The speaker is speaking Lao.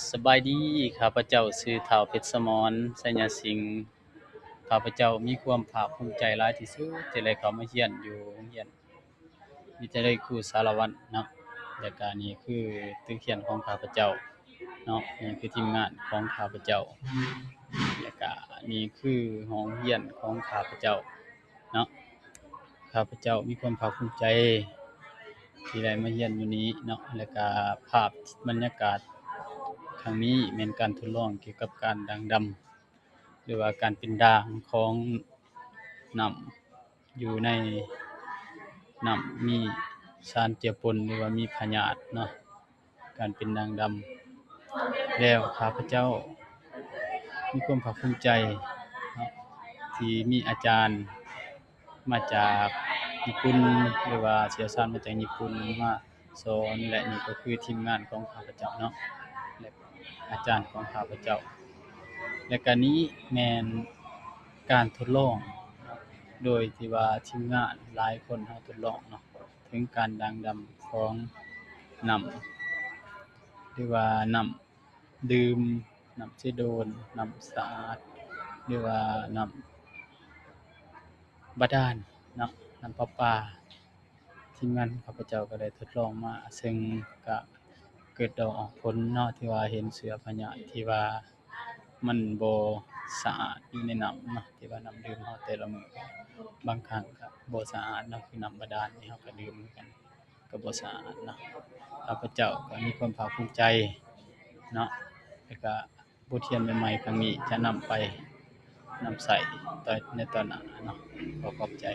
ສະບາຍດີ, ຂ້າພະເຈົ້າຊື່ທ້າວເພັດສະໝອນ ໄຊຍະສິງ. ຂ້າພະເຈົ້າມີຄວາມພາກພູມໃຈຫຼາຍທີ່ສຸດທີ່ໄດ້ເຂົ້າມາຮຽນຢູ່ໂຮງຮຽນວິທະຍາໄລຄູສາລະວັນເນາະ. ແລະກະນີ້ຄືຕຶກຮຽນຂອງຂ້າພະເຈົ້າເນາະ, ນີ້ຄືທີມງານຂອງຂ້າພະເຈົ້າ ແລະກະນີ້ຄືຫ້ອງຮຽນຂອງຂ້າພະເຈົ້າເນາະ. ຂ້າພະເຈົ້າມີຄວາມພາກພູມໃຈທີ່ໄດ້ມາຮຽນຢູ່ນີ້ເນາະ. ແລະກະພາບບັນຍາກາດຄັ້ງນີ້ແມ່ນການທົດລອງກ່ຽວກັບການດ່າງດຳ ຫຼືວ່າການເປັນດ່າງຂອງນ້ຳ ຢູ່ໃນນ້ຳມີສານເຈືອປົນ ຫຼືວ່າມີພະຍາດເນາະ, ການເປັນດ່າງດຳ. ແລ້ວຂ້າພະເຈົ້າມີຄວາມພາກພູມໃຈເນາະ ທີ່ມີອາຈານມາຈາກຍີ່ປຸ່ນ ຫຼືວ່າຊ່ຽວຊານມາຈາກຍີ່ປຸ່ນມາສອນ, ແລະນີ້ກໍຄືທີມງານຂອງຂ້າພະເຈົ້າເນາະ ແລະອາຈານຂອງຂ້າພະເຈົ້າ. ແລະກະນີ້ແມ່ນການທົດລອງ ໂດຍທີ່ວ່າທີມງານຫຼາຍຄົນເຮົາທົດລອງເນາະ ເຖິງການດ່າງດຳຂອງນ້ຳ ຫຼືວ່ານ້ຳດື່ມ, ນ້ຳເຊໂດນ, ນ້ຳສະອາດ ຫຼືວ່ານ້ຳບາດານເນາະ, ນ້ຳປະປາ. ທີມງານຂ້າພະເຈົ້າກໍໄດ້ທົດລອງມາ ເຊິ່ງກະເກີດດອກອອກຜົນເນາະ ທີ່ວ່າເຫັນເຊື້ອພະຍາດທີ່ວ່າມັນບໍ່ສະອາດຢູ່ໃນນ້ຳເນາະ, ທີ່ວ່ານ້ຳດື່ມເຮົາແຕ່ລະມື້ບາງຄັ້ງກະບໍ່ສະອາດເນາະ, ຄືນ້ຳບາດານທີ່ເຮົາກະດື່ມຄືກັນ ກໍບໍ່ສະອາດເນາະ. ຂ້າພະເຈົ້າກໍມີຄວາມພາກພູມໃຈເນາະ ແລະກະບົດຮຽນໃໝ່ໆຄັ້ງນີ້ຈະນຳໄປນຳໃຊ້ຕໍ່ໃນຕອນໜ້າເນາະ. ຂໍຂອບໃຈ.